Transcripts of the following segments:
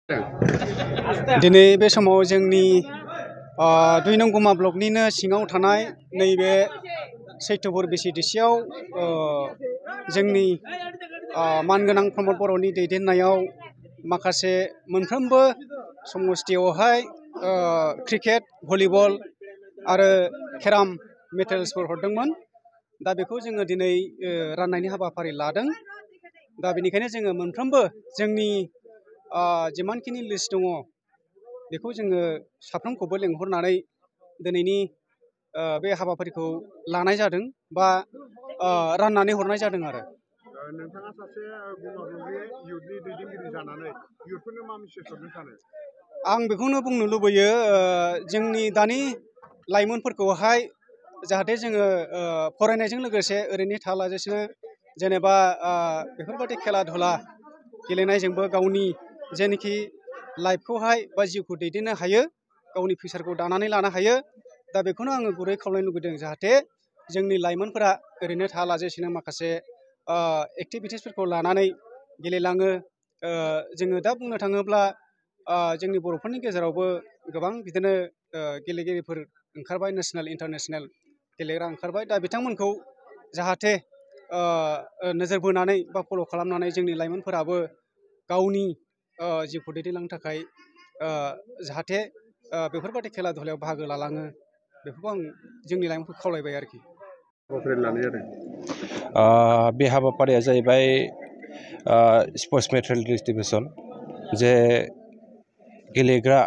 दिनै बे समाव जोंनि 2 नं गुमा ब्लकनिनो सिङाव थानाय नैबे सैथोपुर बिसिडिसिआव जोंनि मानगोनां प्रमद बर'नि दैदेननायाव माखासे मोनफ्रोमबो समस्थियावहाय क्रिकेट भलिबल आरो केराम मेटेल्सफोर हरदोंमोन। दा बेखौ जोङो दिनै राननायनि हाबाफारि लादों। दा बेनिखायनो जोङो मोनफ्रोमबो जोंनि जिमानखिनि लिस्ट दङ बेखौ जोङो साफ्रोमखौबो लेंहरनानै दिनैनि बे हाबाफारिखौ लानाय जादों बा राननानै हरनाय जादों आरो। नोंथाङा सासे गुमा ब्लकनि इयुथनि दैदेनगिरि जानानै इयुथफोरनो मा मेसेज हरनो सानो? आं बेखौनो बुंनो लुबैयो जोंनि दानि लाइमोनफोरखौहाय जाहाथे जोङो फरायनायजों लोगोसे ओरैनो थालाजासिनो जेनेबा बेफोरबायदि खेला धुला गेलेनायजोंबो गावनि जेनोखि लाइफखौहाय बा जिउखौ दैदेननो हायो, गावनि फिउचारखौ दानानै लानो हायो। दा बेखौनो आङो गुरै खावलायनो लुबैदों जाहाथे जोंनि लाइमोनफोरा ओरैनो थालाजासिनो माखासे एक्टिभिटिसफोरखौ लानानै गेलेलाङो। जोङो दा बुंनो थाङोब्ला जोंनि बर'फोरनि गेजेरावबो गोबां बिदिनो गेलेगिरिफोर ओंखारबाय, नेशनेल इन्टारनेशनेल गेलेग्रा ओंखारबाय। दा बिथांमोनखौ जाहाथे नोजोर बोनानै बा फल' खालामनानै जोंनि लाइमोनफोराबो गावनि जिउखौ दैदेनलांनो थाखाय जाहाथे बेफोरबायदि खेला धुलायाव बाहागो लालाङो, बेफोरखौ आं जोंनि लाइमोनफोरखौ खावलायबाय आरोखि। बे हाबाफारिया जाहैबाय स्पर्ट्स मेटेरियेल डिस्ट्रिबिउसन, जे गेलेग्रा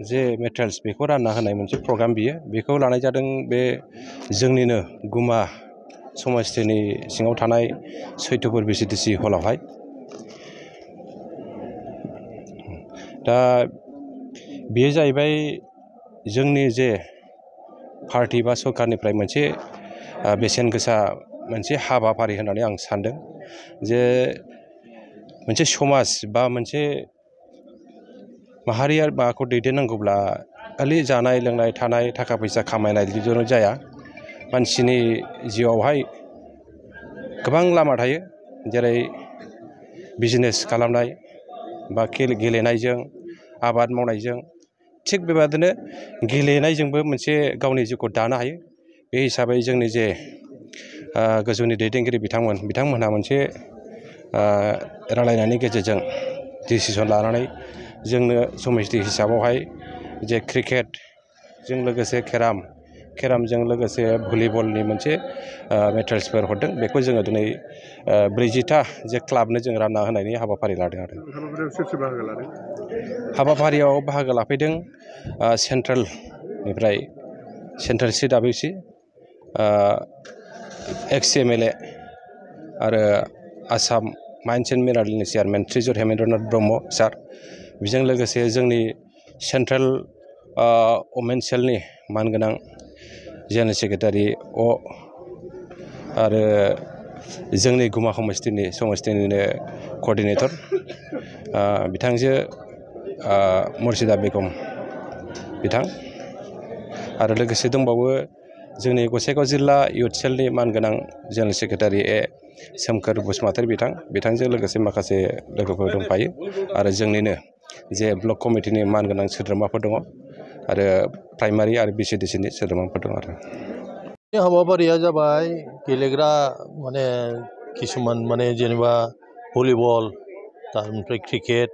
जे मेटेरियेल्स बेखौ रानना होनाय मोनसे प्रग्राम बियो। बेखौ लानाय जादों बे जोंनिनो गुमा समस्थिनि सिङाव थानाय सैथोपुर बिसिडिसि हलावहाय। दा बेयो जाहैबाय जोंनि जे पार्टी बा सरकारनिफ्राय मोनसे बेसेन गोसा मोनसे हाबाफारि होननानै आं सानदों। जे मोनसे समाज बा मोनसे माहारिया माबाखौ दैदेननांगौब्ला खालि जानाय लोंनाय थानाय थाखा फैसा खामायनायजोंल' जाया। मानसिनि जिउआवहाय गोबां लामा थायो, जेरै बिजनेस खालामनाय बा गेलेनायजों, आबाद मावनायजों। थिग बेबादिनो गेलेनायजोंबो मोनसे गावनि जिउखौ दानो हायो। बे हिसाबै जोंनि जे गोजौनि दैदेनगिरि बिथांमोनहा मोनसे रायलायनायनि गेजेरजों डिसिसन लानानै जोंनो समस्ति हिसाबावहाय जे क्रिकेटजों लोगोसे केरामजों लोगोसे भलिबलनि मोनसे मेटेरियेल्सफोर हरदों। बेखौ जोङो दिनै 40टा जे क्लाबनो जों रानना होनायनि हाबाफारि लादों आरो। सोर सोर बाहागो लादों? हाबाफारियाव बाहागो लाफैदों सेन्ट्रेलनिफ्राय सेन्ट्रेल CWC, एक्स MLA आरो आसाम माइन्स एन्ड मिनारेलनि chairman treasurer Hemendranath Brahma sir, बेजों लोगोसे जोंनि सेन्ट्रेल वमेन सेलनि मानगोनां जेनेरेल सेक्रेटारि आरो जोंनि गुमा समस्थिनिनो कअर्डिनेटर बिथांजो मुर्शिदा बेगम बिथां, आरो लोगोसे दंबावो जोंनि गसाइगाव जिल्ला इयुथ सेलनि मानगोनां जेनेरेल सेक्रेटारि सोमखोर बसुमतारी बिथांजों लोगोसे माखासे लोगोफोर दंफायो, आरो जोंनिनो जे ब्लक कमिटिनि मानगोनां सोद्रोमाफोर दङ, आरो प्राइमारि आरो बिसिडिसिनि सोद्रोमाफोर दं आरो। बे हाबाफारिया जाबाय गेलेग्रा किसुमान जेनेबा भलिबल, ओमफ्राय क्रिकेट,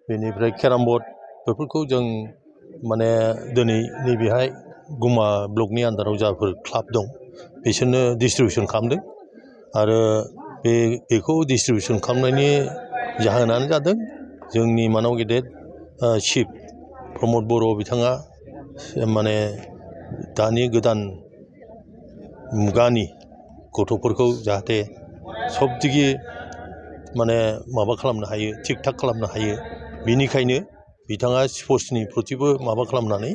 बेनिफ्राय केराम बर्ड, बेफोरखौ जों दिनै नैबेहाय गुमा ब्लकनि आन्दाराव जाफोर क्लाब दं बिसोरनो डिस्ट्रिबिउसन खालामदों। आरो बेखौ डिस्ट्रिबिउसन खालामनायनि जाहोनानो जादों जोंनि मानाव गेदेर चिफ प्रमद बर' बिथाङा दानि गोदान मुगानि गथ'फोरखौ जाहाथे सबदिगि माबा खालामनो हायो, थिग थाक खालामनो हायो। बिनिखायनो बिथाङा स्पर्ट्सनि प्रतिबो माबा खालामनानै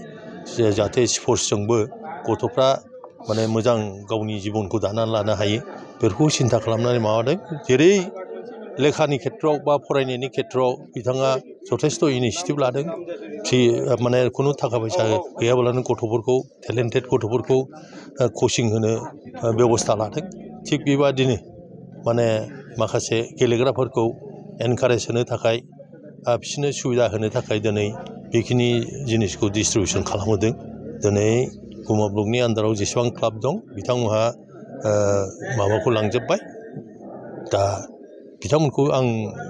जाहाथे स्पर्ट्सजोंबो गथ'फ्रा मोजां गावनि जिबनखौ दानानै लानो हायो, बेफोरखौ सिन्था खालामनानै माबादों। जेरै लेखानि खेथ्रआव बा फरायनायनि खेथ्रआव बिथाङा जथेस्थ' इनिसियेटिभ लादों। खुनु थाखा फैसा गैयाब्लानो गथ'फोरखौ, टेलेन्टेड गथ'फोरखौ कचिं होनो बेबस्था लादों। थिग बेबादिनो माखासे गेलेग्राफोरखौ एनकारेज होनो थाखाय बिसोरनो सुबिदा होनो थाखाय दिनै बेखिनि जिनिसखौ डिस्ट्रिबिउसन खालामहोदों। दिनै गुमा ब्लकनि आन्दाराव जेसेबां क्लाब दं बिथांमोनहा माबाखौ लांजोब्बाय। दा बिथांमोनखौ आं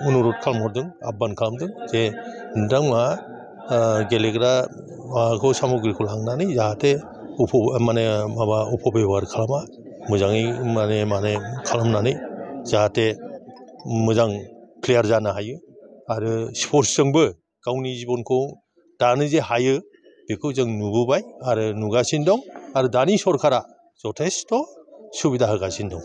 अनुरद खालामहरदों, आह्वान खालामदों जे नोंथांमोनहा गेलेग्रा माबाखौ सामग्रिखौ लांनानै जाहाथे अपबेबहार खालामा, मोजाङै माने खालामनानै जाहाथे मोजां प्लेयार जानो हायो आरो स्पर्ट्सजोंबो गावनि जिबनखौ दानो जे हायो बेखौ जों नुबोबाय आरो नुगासिनो दं आरो दानि सरकारा जथेस्थ' सुबिदा होगासिनो दं।